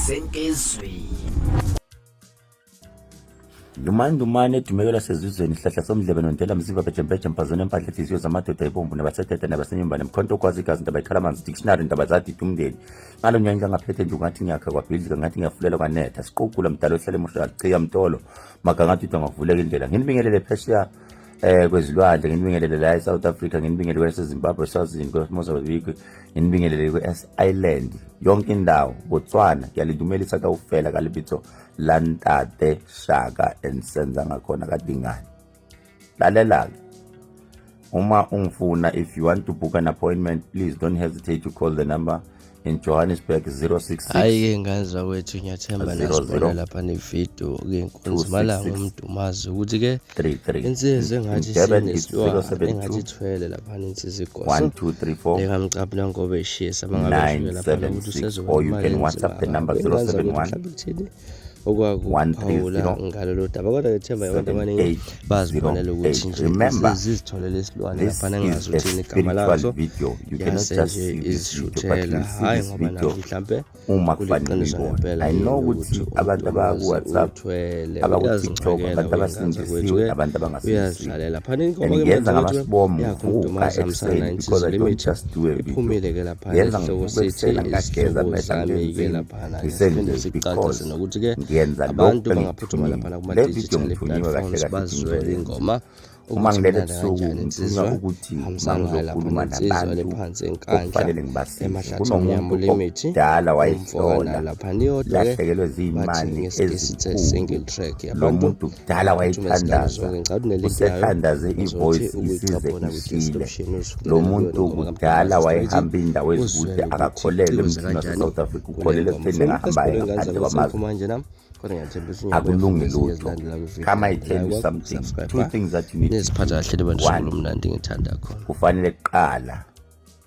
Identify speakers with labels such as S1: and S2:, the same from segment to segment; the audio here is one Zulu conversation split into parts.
S1: Senkezweni.
S2: Ndumandumane edumekela sezizweni sihlahla somdlebe nontela mzimba bejembeje mpazona empahla inhliziyo zamadoda ibomvu nabasetete nabasenyumbane mkhonto okwazi igazi ndaba ikhala amanzi dictionary ndaba zadida umndeni ngalo nyanya ngaphethe nje ungathi ngiyakha kwabhidlika ngathi ngiyafulela kwanetha siqugula mdala ohlale emusha chiya mtolo magangathi uthi angavuleka indlela nginibingelele phesheya kwezilwandle, nginibingelele la e-South Africa, nginibingelele kwelaseZimbabwe, Swazini, kweMozambique, nginibingelele kwe-S Island, yonke indawo, Botswana. Ngiyalidumelisa kaufela ka lebitso la Ntate Shaka and Senzangakhona kaDingane. Lalela-ke, uma ungifuna, if you want to book an appointment, please don't hesitate to call the number in Johannesburg 066
S3: Hhayi-ke ngane zakwethu, ngiyathemba
S2: 00
S3: nasibona lapha nevidiyo ke nkunzimalanga
S2: 266
S3: umdumazi ukuthi-ke
S2: 33.
S3: insizwa
S2: In
S3: engathi
S2: Durban it's
S3: isinesilwane engathi
S2: 072
S3: ithwele laphana insizwa igoso
S2: 1234
S3: lengamcaphula ngoba eshisa mangabe efike laphana ukuthi
S2: 976
S3: usezoba
S2: or you
S3: nemali
S2: can
S3: enzima
S2: WhatsApp the number
S3: kabi. Ingane zakwethu,
S2: 071
S3: mhlawumbe kuthini okwakuphawula
S2: 130
S3: ngalolu daba, kodwa ngethemba abantu abaningi bazibonela ukuthi
S2: 7808.
S3: nje
S2: Remember,
S3: zizitholele isilwane
S2: this
S3: laphana
S2: is
S3: engazi
S2: a
S3: uthini igama
S2: spiritual
S3: laso,
S2: video. You cannot
S3: yase
S2: just
S3: nje
S2: see this video, but
S3: izishuthela.
S2: you see
S3: Hhayi
S2: this
S3: ngoba
S2: video
S3: nakho mhlampe
S2: uma kufanele
S3: kuliqiniso
S2: uyibone.
S3: ngempela
S2: I know
S3: yini
S2: ukuthi
S3: ukuthi
S2: abantu
S3: umdumazi
S2: abaku-WhatsApp,
S3: uthwele,
S2: abaku-TikTok,
S3: uyazincakela
S2: abantu
S3: wey'ngane
S2: abasindisiwe,
S3: zakwethu-ke,
S2: abantu abangasindisiwe.
S3: uyazidlalela phana
S2: And
S3: ingoma-ke
S2: ngiyenza
S3: manje kwethu
S2: ngamasibomu,
S3: yakho
S2: ngivuka
S3: umdumazi hambisana
S2: ekuseni
S3: nayo
S2: because
S3: insizwa
S2: I don't
S3: limithi
S2: just do a video.
S3: iphumile-ke laphana
S2: Ngiyenza
S3: isihloko
S2: ngivuka
S3: sithi
S2: ekuseni, angikageza
S3: izihlobo
S2: amehlo
S3: zami-ke
S2: angilenzini,
S3: laphana-ke siphinde
S2: ngisenje
S3: sikucacise
S2: because
S3: nokuthi-ke
S2: ngiyenza lokhu
S3: abantu bangaphuthuma
S2: engikuthunyiwe.
S3: laphana
S2: Le video
S3: kuma-digital
S2: ngithunyiwe kahle
S3: platforms
S2: kahle ukuthi
S3: bazwele
S2: ngizoyenza.
S3: ingoma
S2: Uma
S3: ukuthi
S2: ngilele
S3: imnandi
S2: ebusuku
S3: kanjani
S2: ngithunywa
S3: insizwa
S2: ukuthi
S3: hambisana nayo lapha
S2: mangizokhuluma
S3: nensizwa
S2: nabantu
S3: lephansi enkandla
S2: okufanele ngibasize.
S3: emahlathini
S2: Kunomuntu
S3: yamulimithi
S2: okudala
S3: umfoka
S2: wayehlola,
S3: nayo lapha niyodwa-ke
S2: lahlekelwe
S3: bathi
S2: ziyimali
S3: ngesingisi it's a
S2: ezinkulu.
S3: single track
S2: Lo
S3: yabantu
S2: muntu kudala
S3: baphuthuma izingane
S2: wayethandaza,
S3: zonke. Ngicabanga ukuthi ne-link yayo
S2: usethandaze
S3: uzothi
S2: ivoice isize
S3: ukuyicaphuna
S2: ishile.
S3: kwi-description
S2: Lo
S3: uzifunele kuyona
S2: muntu
S3: ingoma
S2: kudala
S3: kamdumazi straight
S2: wayehamba iy'ndawo ezikude,
S3: uzwele ukuthi
S2: akakholelwa
S3: icikoze
S2: emthini
S3: kanjani
S2: wase-South Africa,
S3: kule
S2: ukholelwa
S3: ngoma.
S2: ekutheni
S3: Funa
S2: engahamba aye
S3: sibone ingane
S2: ngaphandle
S3: zakwethu
S2: kwamazwe.
S3: sengiphuma kanjena, kodwa ngiyathembisa ngiyabuya futhi
S2: Akulungi
S3: nezinye
S2: lutho.
S3: ezilandela kwividiyo
S2: Come, I
S3: elandelayo.
S2: tell you
S3: Kwakho
S2: something, two
S3: ukusubscribe
S2: things that you need to
S3: niziphatha
S2: do.
S3: kahle libe nosuku
S2: One,
S3: olumnandi ngithanda khona.
S2: kufanele kuqala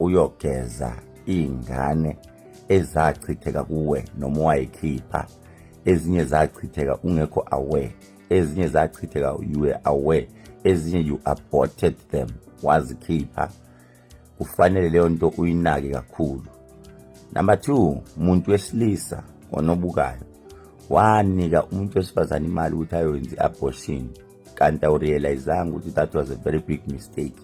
S2: uyogeza iy'ngane ezachitheka kuwe noma wayikhipha, ezinye zachitheka ungekho aware, ezinye zachitheka you were aware, ezinye you aborted them, wazikhipha. Kufanele leyo nto uyinake kakhulu. Number 2, umuntu wesilisa onobukayo wanika umuntu wesifazane imali ukuthi ayoyenza i-abortion, kanti awurealizanga ukuthi that was a very big mistake.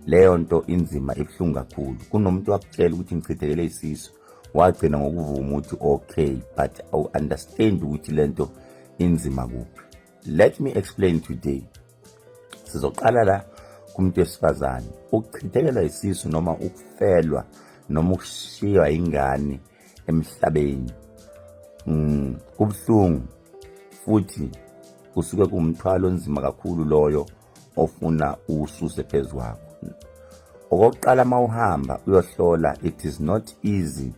S2: Leyo nto inzima, ibuhlungu kakhulu. Kunomuntu wakutshela ukuthi ngichithekele isisu, wagcina ngokuvuma ukuthi okay, but awu-understand ukuthi lento inzima kuphi. Let me explain today. Sizoqala la kumuntu wesifazane. Ukuchithekelwa isisu noma ukufelwa noma ukushiywa ingane emhlabeni, kubuhlungu futhi kusuke kuwumthwalo onzima kakhulu loyo ofuna uwususe phezu kwakho. Okokuqala, uma uhamba uyohlola, it is not easy.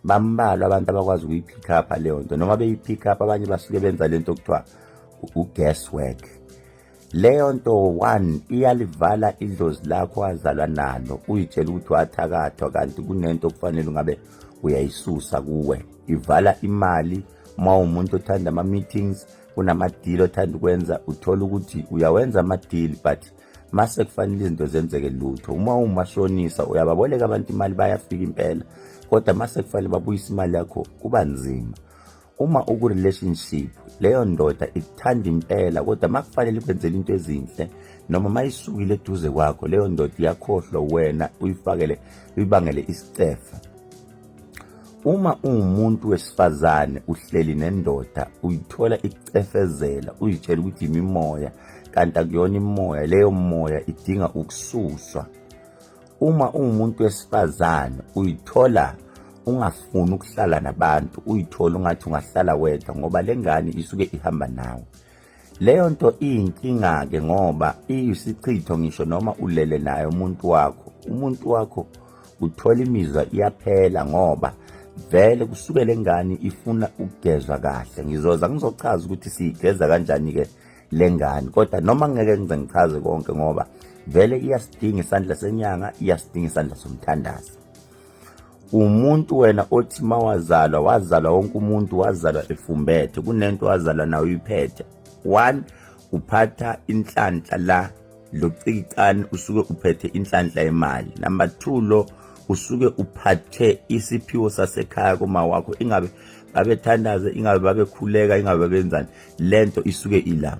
S2: Bambalwa abantu abakwazi ukuyi-pick up leyo nto, noma beyi-pick up abanye basuke benza lento okuthiwa u-guesswork. Leyo nto, one, iyalivala idlozi lakho wazalwa nalo, uyitshela ukuthi wathakathwa, kanti kunento okufanele ungabe uyayisusa kuwe. Ivala imali. Uma uwumuntu othanda ama-meetings, kunama-deal othanda ukwenza, uthola ukuthi uyawenza ama-deal, but mase kufanele izinto zenzeke, lutho. Uma uwumashonisa, uyababoleka abantu imali, bayafika impela, kodwa mase kufanele babuyise imali yakho, kuba nzima. Uma uku-relationship, leyo ndoda ikuthanda impela, kodwa uma kufanele ikwenzele into ezinhle noma uma isukile eduze kwakho, leyo ndoda iyakhohlwa wena, uyifakele, uyibangele isicefe. Uma uwumuntu wesifazane uhleli nendoda, uyithola ikucefezela, uyitshela ukuthi imimoya, kanti akuyona imoya, leyo moya idinga ukususwa. Uma uwumuntu wesifazane uyithola ungafuni ukuhlala nabantu, uyithola ungathi ungahlala wedwa ngoba le ngane isuke ihamba nawe. Leyo nto iyinkinga-ke ngoba iyisichitho ngisho noma ulele naye umuntu wakho. Umuntu wakho uthola imizwa iyaphela ngoba vele kusuke le ngane ifuna ukugezwa kahle. Ngizoza ngizochaza ukuthi siyigeza kanjani-ke le ngane, kodwa noma ngeke ngize ngichaze konke ngoba vele iyasidinga isandla senyanga, iyasidinga isandla somthandazo. Umuntu wena othi mawazalwa, wazalwa wonke umuntu wazalwa efumbethe, kunento wazalwa nayo uyiphethe. One, uphatha inhlanhla la, lo cikicane usuke uphethe inhlanhla yemali. Number 2, lo Usuke uphathe isiphiwo sasekhaya kuma wakho, ingabe babethandaze, ingabe babekhuleka, ingabe babenzani, lento isuke ila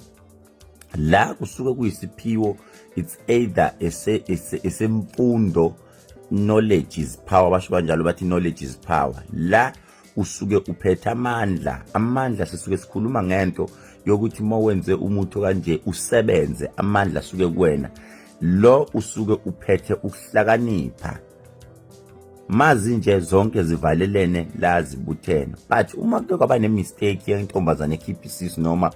S2: la kusuke kuyisiphiwo. It's either esemfundo, knowledge is power, basho kanjalo, bathi knowledge is power. La usuke uphethe amandla. Amandla, sisuke sikhuluma ngento yokuthi uma wenze umuthi kanje usebenze, amandla asuke kuwena. Lo usuke uphethe ukuhlakanipha. Mazi nje zonke zivalelene la, zibuthene, but uma kuke kwaba ne-mistake yentombazane ekhipha isisu, noma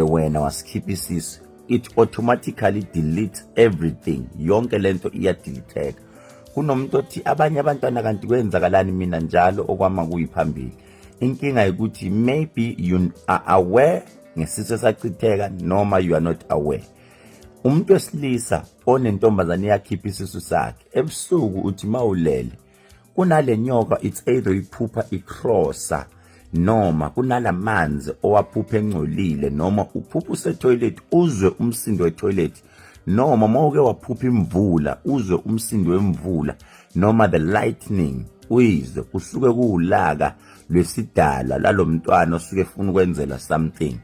S2: wena wasikhipha isisu, it automatically deletes everything. Yonke lento iyadeleteka. Kunomuntu othi abanye abantwana kanti kwenzakalani, mina njalo okwama kuyiphambili. Inkinga ukuthi maybe you are aware ngesisu esachitheka, noma you are not aware. Umuntu wesilisa onentombazane iyakhipha isisu sakhe ebusuku, uthi mawulele kunale nyoka, it's either iphupha icrossa, noma kunalamanzi owaphupha engcolile, noma uphupha usetoilet uzwe umsindo wetoilet, noma mawuke waphupha imvula uzwe umsindo wemvula, noma the lightning uyizwe, kusuke kuwulaka lwesidalwa lalomntwana osuke efuna ukwenzela something.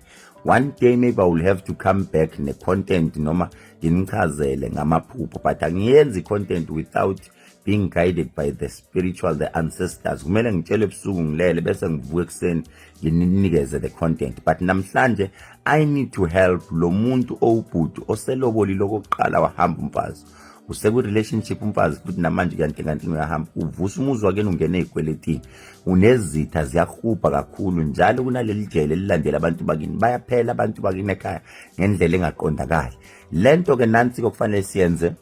S2: One day maybe I will have to come back ne-content noma nginichazele ngamaphupho, but angiyenzi i-content without being guided by the spiritual, the ancestors. Kumele ngitshele ebusuku ngilele, bese ngivuka ekuseni ngininikeze the content. But namhlanje I need to help lo muntu owubhuti oselobolile okokuqala, wahamba umfazi, usekwi-relationship umfazi futhi namanje kuyantengantenga, uyahamba, uvusa umuzi wakeni, ungene ey'kweletini, unezitha ziyahubha kakhulu njalo, kunaleli jele elilandela abantu bakini, bayaphela abantu bakini ekhaya ngendlela engaqondakali. Lento-ke nansi-ke okufanele siyenze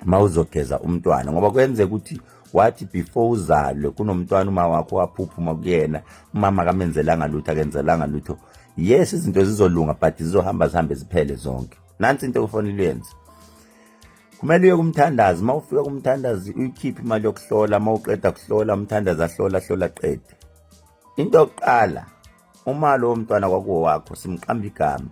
S2: mawuzogeza umntwana, ngoba kwenzeka ukuthi wathi before uzalwe kunomntwana uma wakho waphuphuma kuyena, umama akamenzelanga lutho, akenzelanga lutho. Yes, izinto zizolunga, but zizohamba zihambe ziphele zonke. Nansi into okufanele uyenze: kumele uye kumthandazi. Uma ufika kumthandazi uyikhiphe imali yokuhlola. Uma uqeda kuhlola, umthandazi ahlola, hlola, qede. Into yokuqala, uma lowo mntwana kwakuwakho, simqamba igama,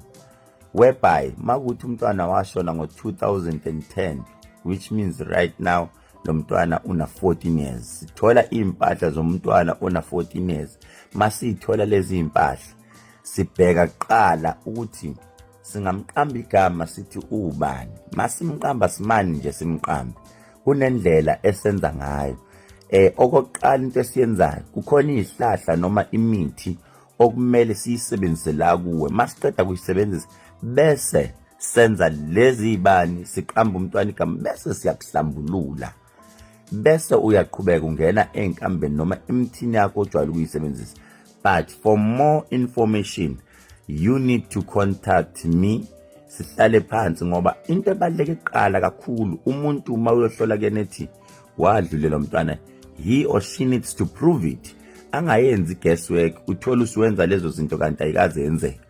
S2: whereby makuthi umntwana washona ngo-2010, which means right now lo mntwana una 14 years. Sithola iy'mpahla zomntwana ona 14 years. Masiyithola lezi iy'mpahla, sibheka kuqala ukuthi singamqamba igama sithi ubani. Masimqamba, simani nje simqambe, kunendlela esenza ngayo. Okokuqala into esiyenzayo, kukhona izihlahla noma imithi okumele siyisebenzise la kuwe. Masiqeda kuyisebenzisa, bese senza lezi zibani, siqamba umntwana igama, bese siyakuhlambulula, bese uyaqhubeka ungena ey'nkambeni noma emthini yakho ojwayele ukuyisebenzisa. But for more information you need to contact me, sihlale phansi, ngoba into ebaluleke kuqala kakhulu, umuntu uma uyohlola kuyena ethi wadlulela umntwana, he or she needs to prove it, angayenzi guesswork, uthole usuwenza lezo zinto kanti ayikaze yenzeke.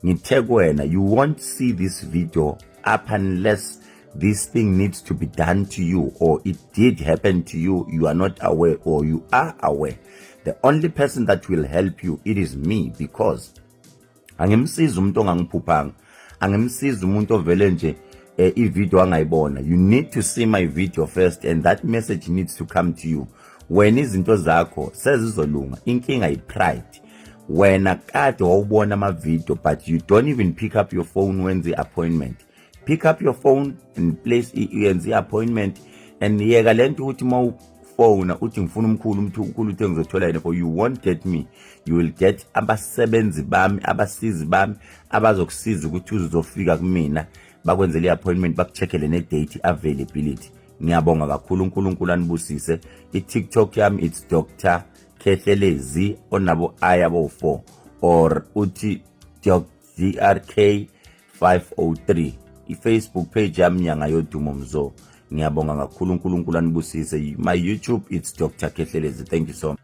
S2: Ngithe kuwena, you won't see this video up unless this thing needs to be done to you or it did happen to you, you are not aware or you are aware. The only person that will help you, it is me, because angimsizi umuntu ongangiphuphanga, angimsizi umuntu ovele nje ivideo angayibona. You need to see my video first and that message needs to come to you. Wena izinto zakho sezizolunga, inkinga yi-pride. Wena kade wawubona ama-video, but you don't even pick up your phone wenze i-appointment. Pick up your phone and place, yenze i-appointment, and yeka lento ukuthi uma ufona uthi ngifuna umkhulu, umkhulu uthe ngizothola yena, for you won't get me, you will get abasebenzi bami, abasizi bami abazokusiza ukuthi uzofika kumina, bakwenzele i-appointment, bakucheckele ne-date availability. Ngiyabonga kakhulu, uNkulunkulu anibusise. I-TikTok yami, it's Dr Khehlelezi onabo i abo 4, or uthi DRK 503. I-Facebook page yami, Nyanga Yodumo Mzo. Ngiyabonga kakhulu, uNkulunkulu anibusise. My YouTube, it's Dr Khehlelezi. Thank you so much.